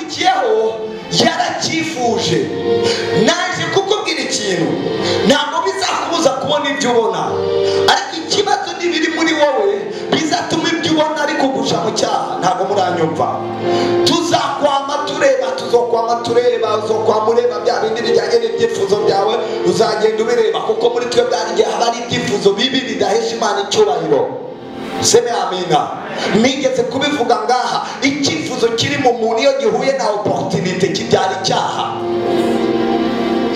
Icyakurikiyeho yaracyifuje. Naje kukubwira ikintu, ntabwo bizakubuza kubona ibyo ubona, ariko ikibazo n'ibiri muri wowe bizatuma ibyo ubona ariko kugusha mu cyaha. Ntabwo muranyumva. Tuzakwama tureba, tuzokwama tureba, uzokwama ureba bya bindi bijyanye n'ibyifuzo byawe, uzagenda ubireba, kuko muri twe byari igihe haba ari ibyifuzo bibi bidahesha Imana icyubahiro. Seme amina. Nigeze kubivuga ngaha, icyifuzo kiri mu muntu iyo gihuye na opportunité kibyara icyaha.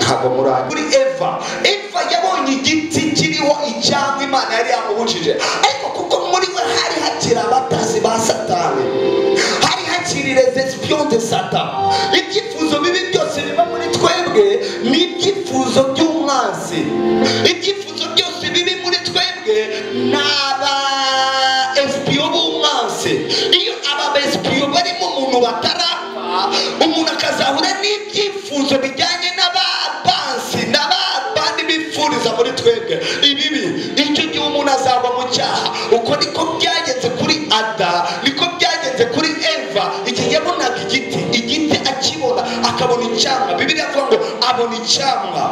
Ntabwo muranyumva. Kuri Eva, Eva yabonye igiti kiriho icyamwa Imana yari yamubujije, ariko kuko muri we hari hakiri abatasi ba Satani, hari hakiri les espions de Satan. Ibyifuzo bibi byose biba muri twebwe ni ibyifuzo by'umwanzi. Ibyifuzo byose bibi muri twebwe ni aba espion b'umwanzi. Iyo aba espion barimo umuntu batarapfa, umuntu akazahura n'ibyifuzo bijyanye n'ababansi n'abandi bifuriza muri twebwe ibibi, icyo gihe umuntu azagwa mu cyaha. Uko niko byagenze kuri Ada, niko byagenze kuri Eva. Igihe yabonaga igiti, igiti akibona akabona icyamwa. Bibiliya ivuga ngo abona icyamwa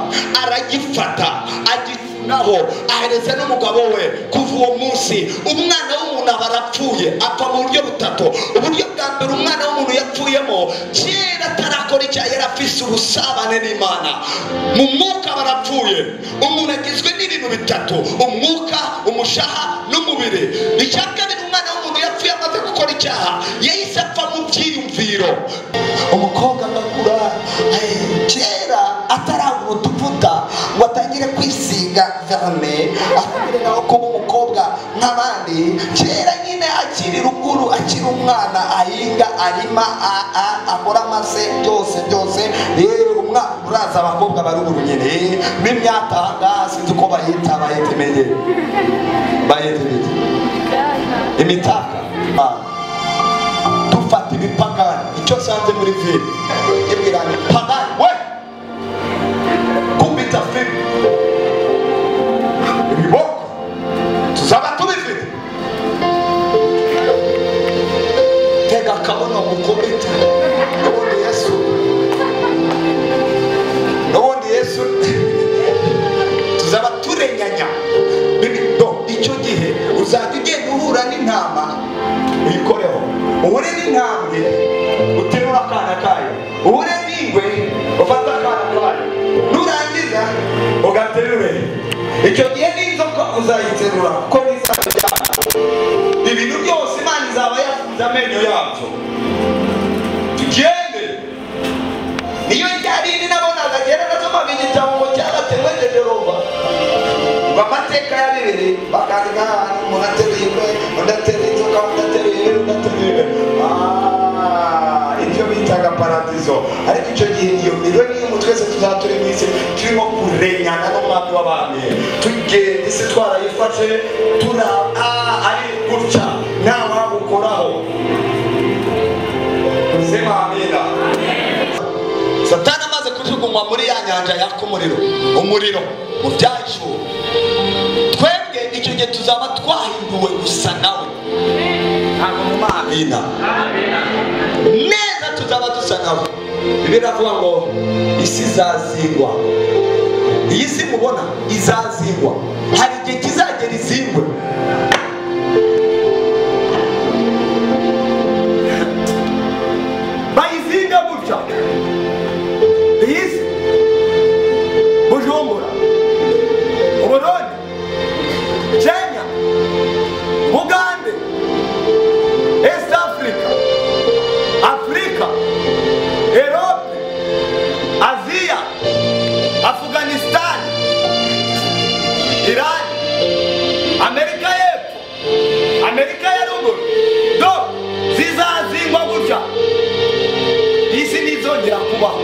aragifata agitunaho, ahereza n'umugabo we. Kuva uwo munsi umwana w'umuntu aba arapfuye. Apfa mu buryo butatu. Uburyo bwa mbere umwana w'umuntu yapfuyemo, kera atarakora icyaha yari afise ubusabane n'Imana. Mu mwuka aba arapfuye. Umuntu agizwe n'ibintu bitatu: umwuka, umushaha n'umubiri. Icya kabiri umwana w'umuntu yapfuye amaze gukora icyaha, yahise apfa mu byiyumviro. Umukobwa agakura kera ataragura utuvuta ngo atangire kwisiga verine, atangire nawe kuba umukobwa nk'abandi. Kera nyine akiri ruguru, akiri umwana, ahinga, arima, akora amase, byose byose. Uraza abakobwa baruguru nyine b'imyatanga, sinzi uko bayita, bayita imenye, bayita imitaka. Dufata ibipagani, icyo nsanze muri ville ibwirana pagani we kumbita filime ibiboko tuzaba tubifite. Tega akabuno mukubita. N'ubundi Yesu, n'ubundi Yesu tuzaba turenyanya. Icyo gihe uzajya ugenda uhura n'intama uyikoreho, uhure n'intambwe uterura akana kayo, uhure n'ingwe ufata akana kayo, nurangiza ugaterure. Icyo gihe n'inzoka uzayiterura kuko n'izajyana. Ibintu byose Imana izaba yafunze amenyo yabyo. Tugende. Niyo ryarindi nabonaga kera nasomaga igitabo ngo cyaratemwejeje Roma, ngo amateka ya Bibiliya bakandika umuntu ateruye ingwe, undi ateruye inzoka, undi ateruye ibi, undi ateruye ibi. Ibyo bitaga paradizo. Ariko icyo gihe iyo miliyoni y'umuntu twese tuzaba turi mu isi turimo kurenyana n'umwami w'abami, tugenda isi twarayifashe, tura ari gutya nta wagukoraho. Sema amina. Satani amaze kujugunywa muri ya nyanja yaka umuriro, umuriro mu byacu, twebwe icyo gihe tuzaba twahinduwe gusa nawe. Ntabwo mu amina neza, tuzaba dusa nawe. Bibiliya iravuga ngo isi izazingwa. Iyi si mubona izazingwa. Hari igihe kizagera izingwe. Bayizinga gutya iyi si, Bujumbura, Burundi, Kenya, Bugande, East Africa, Africa, Europe, Asia, Afghanistan, Iran, Amerika y'Epfo, Amerika ya ruguru, do zizazingwa gutya. Isi ntizongera kubaho.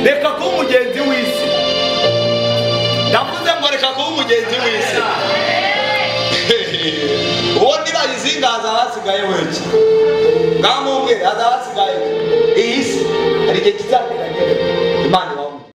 Reka kuba umugenzi w'isi. Ndavuze ngo reka kuba umugenzi w'isi. Uwo nibayizinga hazaba hasigaye weke, ngamubwe hazaba hasigaye. Iyi si hari igihe kizagera